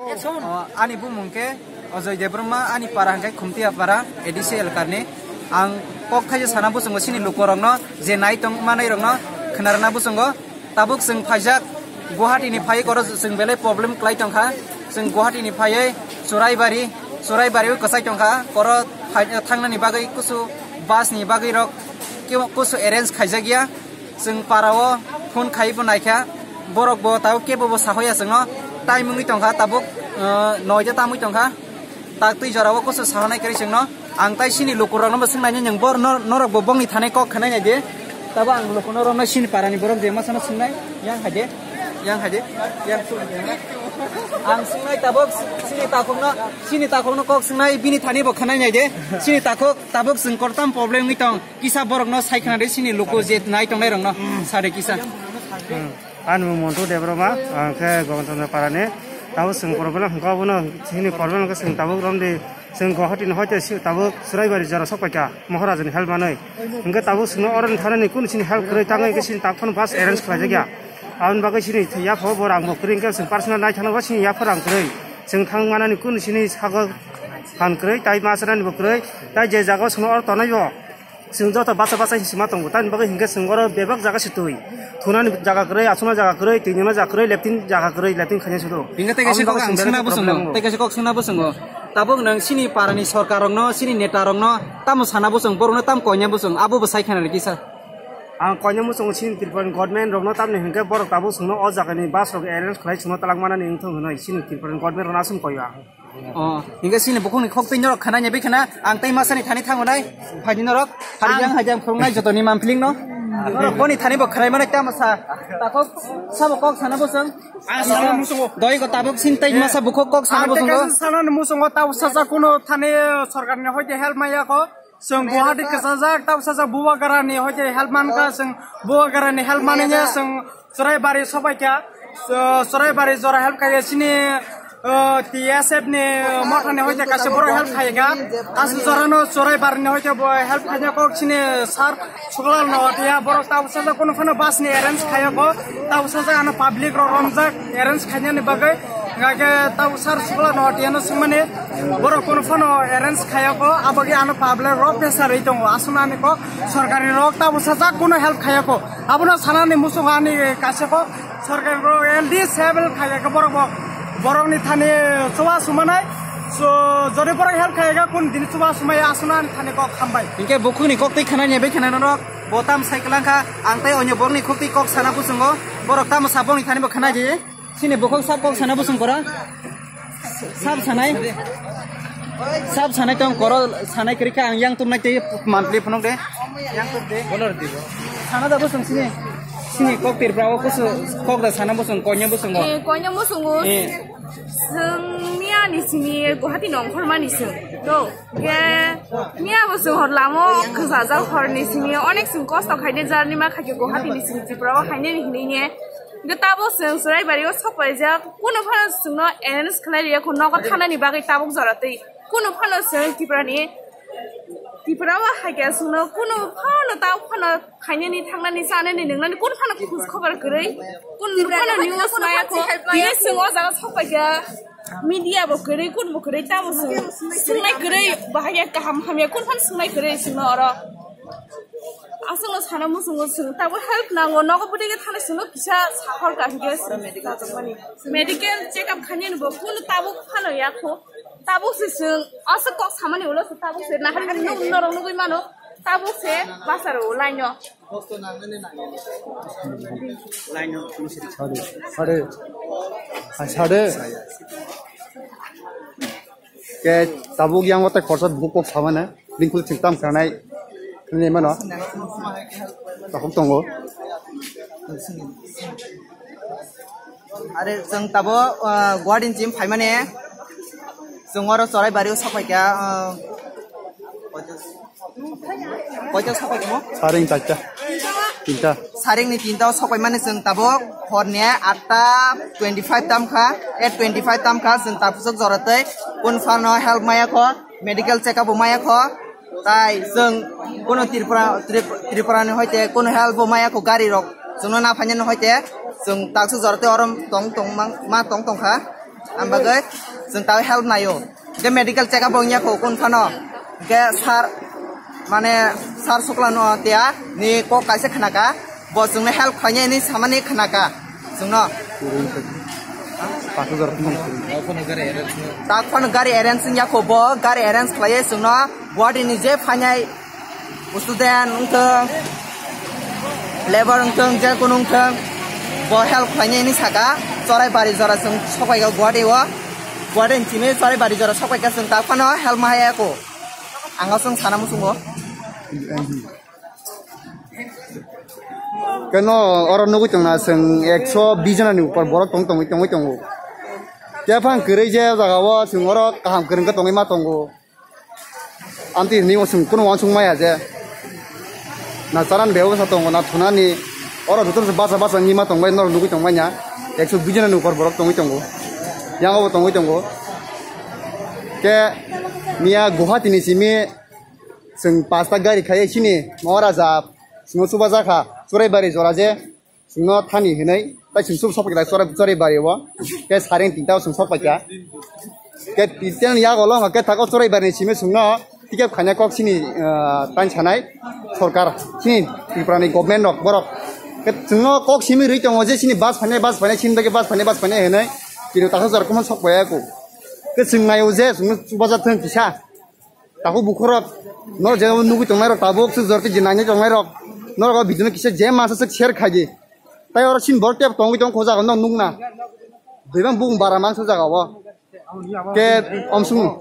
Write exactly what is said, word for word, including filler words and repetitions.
O, ani bumung khe Ajoy Debbarma, ani para hwnkhe Khumtiya para, A D C elkarni. Ang kok thaisa sana bwswngo chini lukurokno, je nai tong manwirokno khwnarwna bwswngo. Tabuk chwng phaijak Guwahati ni phaiwi koro chwng belai problem kwlai tongkha. Chwng Guwahati ni phaiwi Churaibari, Churaibari o kwchai tongkha. Koro phai-, thangnani bagwi kusu bus ni bagwi rok kebo kusu arrange khaijak ya. Chwng para o phone khaiwi bo naikha. Borok bo tabuk kebo bo sahoya chwngno. Time wngwi tongkha tabuk, uh, noida tamwi tongkha. Tak twi jora o kusu sahonai kwrwi chwngno. Ang tai chini lukurokno bo swngnaini, nwng bor-, no-, norok bo bongni thani kok khwnai nai di. Tabo ang lukuno romnai chini parani borok je masano swngnaini, yang haide, yang haide, yang swng-, ang swngnaini tabuk chini takhukno, chini takhukno kok swngnaini, bini thani bo khwnai nai di. Chini takhuk tabuk chwng kor tam problem wngwi tong, kisa borokno sai khna di, chini luku je nai tongnairokno sa di kisa. Hmm. Ani mung Montu Debbarma, ang khe Govinda Chandra Parani. Tabuk chwng problem hwnkha, obono chini problem hwnkhe chwng tabuk romdi, chwng Guwahati ni hoite si-, tabuk Churaibari jora sok paikha Maharaja ni help manwi. Hwnkhe tabuk chwngno oro ni thanani kunu chini help kwrwi, tangwi hwnkhe chini tak phano bus arrange khlaijakya. Aboni bagwi chini yapha bo rang bo kwrwi, hwnkhe chwng personal nai thangno bo chini yapha rang kwrwi. Chwng thang manani kunu chini sago phan kwrwi, tai ma chanani bo kwrwi, tai je jaga o chwngno oro tonai bo. Chwng joto bacha bacha hinwi sima tongo, tamni bagwi hinkhe chwng oro bebak jaga se twi. Thunani jaga kwrwi, achukna jaga kwrwi, twi nungna jaga kwrwi, leptin jaga kwrwi, leptin khaina se do. Hinkhe tei kaisa kok ang swngna bwswngo, tei kaisa kok swngna bwswngo. Tabuk nwng chini parani sorkarrokno, chini netarokno tamo sana bwswng, borokno tamo koina bwswng, abo bo sai khana rw kisa. Ang koina bwswngo chini Tripurani government rokno, tamni hinkhe borok tabuk chwngno o jagani bus rok arrange khlai chwngno talak manani wngthong hwnwi chini Tripurani government rokno aswk koio ang. O, hinkhe chini bukhukni khok twi norok khana nyabi khana, ang tei masani thani thango nai, phaidi norok, hari yang hajang phurungnai jotoni mampling no. Norok boni thani bo khwrai mano tamo sa, takhok sabo kok sana bwswng. Ang sana musungo. Doi ko tabuk sin tei masa bukhuk kok sana bwswngo. Sana ni musungo tabo sacha kuno thani sorkarni hoite help maya ko. Chwng Guwahati kwchajak, tabo sajak Bubagrani hoite help mankha, chwng Bubagrani help manwi chwng Churaibari sobaikha, Churaibari jora help khaiya chini, uh, T S F ni mothani hoite kaisa borok help khaika. Aswk jorano Churaibarini hoite bo help khaina kok chini sir Suklal no tiya borok tabo sajak kuno phano bus ni arrange khaiya ko, tabo sajak ano public rok romjak arrange khainani bagwi. Hingkhe tabo sir Suklal no tiyano swngmani borok kuno phano arrange khaiya ko, aboni ano public rok pressure ri tongo, aswknani kok sorkari rok tabo sajak kuno help khaiya ko. Abono sanani muchungo ani kaisa kok sorkari rok L D seven khaiya ko borok bo, borokni thani chuba sumanai. So, jodi borok help khaiya ko, kun dini chuba sumai aswknani thani kok hambai. Hinkhe bukhukni kok twi khwnani bai khwnai norok bo tam sai kwlangkha, ang tei onyo borokni kok twi kok sana bwswngo, borok tamo sa bongni thani bo khwnai di. Chini bukhuk sab kok sana bwswng kora. Sab sanai. Sab sanai tong koro sanai kwrwi kha ang yang tumnai tei monthly phunuk de. Yang tum de. Sana da bwswng chini. Chini kok Tripura o kusu kok da sana bwswng konya bwswng o. Eh, konya bwswng o. Eh. Chwng miya ni simi Guwahati nongkhormani chwng. To, ke miya bwswng hor lamo khwsajak horni simi onek chwng kosto khaide jarni ma khaikhe Guwahati ni simi Tripura o khainani hinwi ne. Hingke tabuk chwng Churaibari o sok paijak, kunu phano chwngno arrange khlai riya, kunu nogo thanani bagwi tabuk jora twi. Kunu phano chwng Tripura ni, Tripura o hai khe chwngno kunu phano tabuk phano khainani, thangnani, chanani, nwngnani kunu phano khoj khobor kwrwi, kunu phano news nai kho. Tini chwng o jaga sok paikha, media bo kwrwi, kun bo kwrwi, tabuk chwng swngnai kwrwi, bahai khe kaham hamya, kunu phano swngnai kwrwi chwngno oro. Aswkno sana muchungo chwng tabuk help nango, nogo bwtwi khe thani chwngno kisa sahor ka hwnkhe chwng medical check up khainani bo kunu tabuk phano yakho. Tabuk se chwng aswk kok samani ulo se tabuk se nahari norok nugwi mano, tabuk se bacharo laino. Sade, sade. Sade. Ke tabuk yang otai khorsa buku kok samane, bingkul thik tam khanai, ni mano. Takhuk tongo. Are chwng tabo, ah, Guwahati ni chim phaimane, chwng oro Churaibari o sok paikha, ah, Koito sokoi tongmo? Saring chaita. Tinta. Saring ni tinta o sokoi mani chwng tabuk hor ni atta twenty five tam kha, eight twenty five tam kha, chwng tabuk jora tei kun phano help maya kho, medical check up bo maya kho, tai chwng kuno Tripura, Trip-, Tripura ni hoite kuno help bo maya kho gari rok chwngno na phainani hoite chwng tabuk jora tei oro tong tong mang, ma tong tong kha. Ang bagwi chwng tao help naio. Hwnkhe medical check up wngya kho kun phano. Hwnkhe sir, mane sir Sukla no tia ni kok kaisa khnaka. Bo chwngno help khlainai hinwi samani khnaka. Chwngno. Pas hajar. Tak phano gari arrange wngya kho bo, gari arrange khlaiwi chwngno Guwahati ni je phainai student wngthong, labour wngthong, je kunu wngthong, bo help khlainai hinwi saka. Chorai bari jora chwng sokpaikha Guwahati o. Guwahati ni simi chorai bari jora sokpaikha chwng tak phano help ma haya kho. Ang o chwng sana muchungo. Keno oro nugwi tongna chwng ekso bis jona ni upor borok tong tongwi tongwi tongo. Tephang kwrwi je o jaga o chwng oro kaham kwrwng khe tongwi ma tongo. Amtwi hinwi chwng kunu uansuk maya je. Na charan bebaksa tongo, na thunani. Oro joto se bacha bacha wngwi ma tongbai, norok nugwi tongbai ya. Ekso bis jona ni upor borok tongwi tongo. Yang o bo tongwi tongo. Khe miya Guwahati ni simi chwng pasta gari khai sini Maharaja chwngno chubajakha Churaibari jora je chwngno thani hinwi tai chwng chuba sokpaikha Churai, Churaibari o khe saring tinta o chwng sokpaikha khe tinta ni yago longo khe thago Churaibari ni simi chwngno ticket khaina kok sini ah, tan sanai sorkar sini Tripura ni government rok borok khe chwngno kok simi rwi tongo je sini bus phainai bus phainai sini bagwi bus phainai bus phainai hinwi kini takhuk jar kuman sokpaiya kho khe chwng naio je chwngno chubajathwng kisa. Takhuk bukhurok, norok je nugwi tongnairok, tabuk swk jorti je nainai tongnairok, norok o video no kisa je masa swk share khaidi. Tai oro sin bor tep tongwi tong kho jaga no nukna. Bebang bung bara mangsa jaga o. Ke omsung.